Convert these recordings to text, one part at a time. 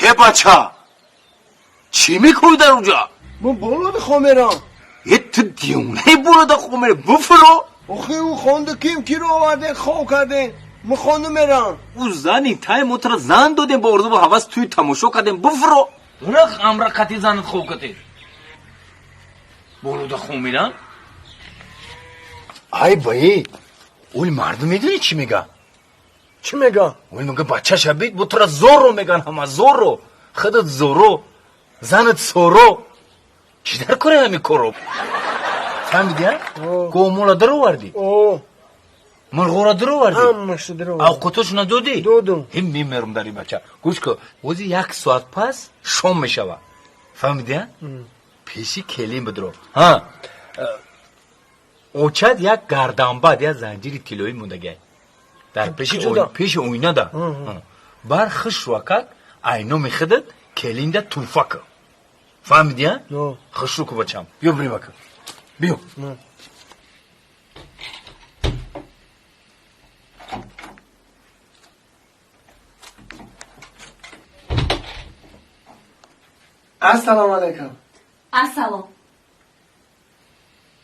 Ҳе бача, чӣ мекунӣ дар онҷа? Ман болода хоб мерам. Е, ту девонаи, болода хоб мерӣ? Буфуро. Охи, ӯ хонда ким киро оварден, хоб карден. Ман хонда мерам. Ӯ зани тай, мо тура зан додем, бо орзу ҳавас тӯи тамошо кардем. Буфуро. Рах амра қати занат хоб кати. Болода хоб мерам. Ай баи, оли мардум медонӣ чӣ мега? Чӣ мега? Оли мега, бача шабит, бо тура зорро меган ҳама, зорро. Худат зоро, занат соро. Чӣ дар кори ҳами коро? Фаҳмидӣ, а? Гомола даровардӣ? О. Мурғора даровардӣ? Ҳамаша даровардам. Авқотошо надодӣ? Додум. Ҳим мемерам дар ин бача. Гӯш кун, ози як соат пас шом мешава. Фаҳмидӣ, а? Пеши келин бидро. Ҳа. Очад як гарданбад, як занҷири тиллоӣ мондагиай. Дар пеши пеши оина да. Бар хушрӯакак айноми худат келинда туҳфа кун. Фаҳмидӣ, а? Хушрӯ ку, бачам. Биё, бирем ака. Биё. Ассалому алайкум. Ассалом.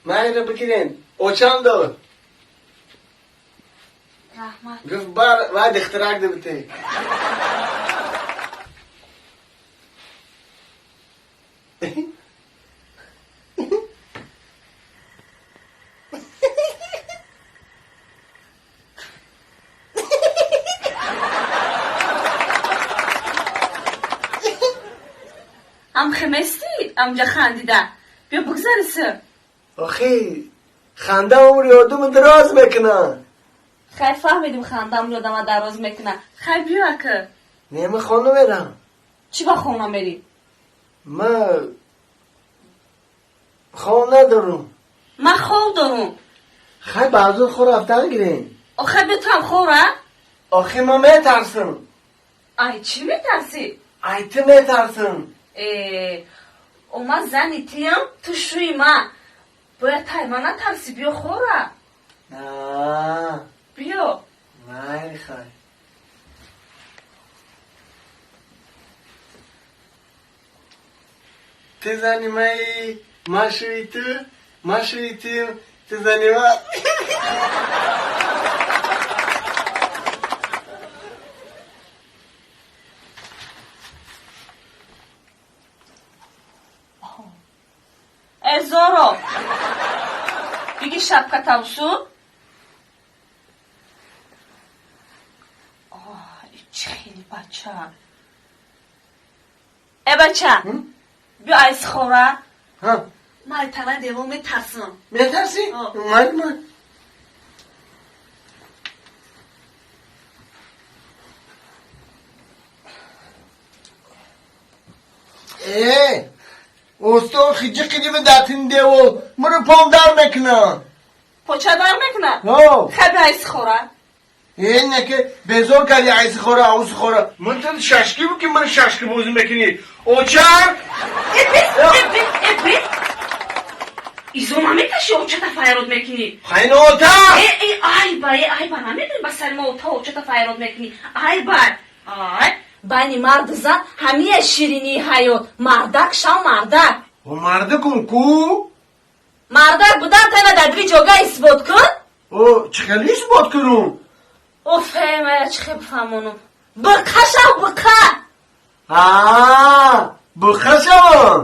Ман инро бигирен. Очам дод. Раҳмат. Гуфт, бар вай дихтарак дибите. Ам хеместӣ амҷа хандида? Биё, бигзари сир. Охи, ханда умри одамро дароз мекунад. Хай, фаҳмидим, ханда умри одама дароз мекунад. Хай, биё ака. Не, ман хона мерам. Чӣ ба хона мерӣ? Ман хоб надорам. Ман хоб дорум. Хай, баъзур хо рафтан гирем. Охай, биё, туам хора. Охи, ман метарсам. Ай чӣ метарсӣ? Ай ту метарсам. Э, о, ман зани тиям, ту шӯи ман. Бояд тай ман натарсӣ. Биё, хора. На. Биё. Майли, хай. Ту зани маи, ман шӯи ту, ман шӯи ту, ту зани ман. Э, зоро, биги, шапка тавсу. Чӣ хели бача! Э, бача, биё, айс хора. Ман ай танаи девор метарсам. Метарсӣ? Майли, ман. Э, усто, хиҷи қидима датин девол, маро пом дар мекунад. Поча дар мекунад? Хай, биё, айси хора. Э, не ки безор кардӣ, айси хора, ауси хора. Ман ту шашки бу ки ман шашки бозӣ мекунӣ, очак. Изо наметаши, очата файрод мекунӣ. Хайна, ота. Э, э, айба, э, айба, намедонӣ, ба сари мо ота очата файрод мекунӣ. Айба, ай, байни марду зан ҳамия ширинии ҳаёт. Мардак шав, мардак. О, мардакум ку. Мардак будан тана дар дили ҷога исбот кун. О, чӣ хеле исбот кунум? Офе, мая чӣ хел бифаҳмонам? Биқа шав, биқа. Буқа шавам.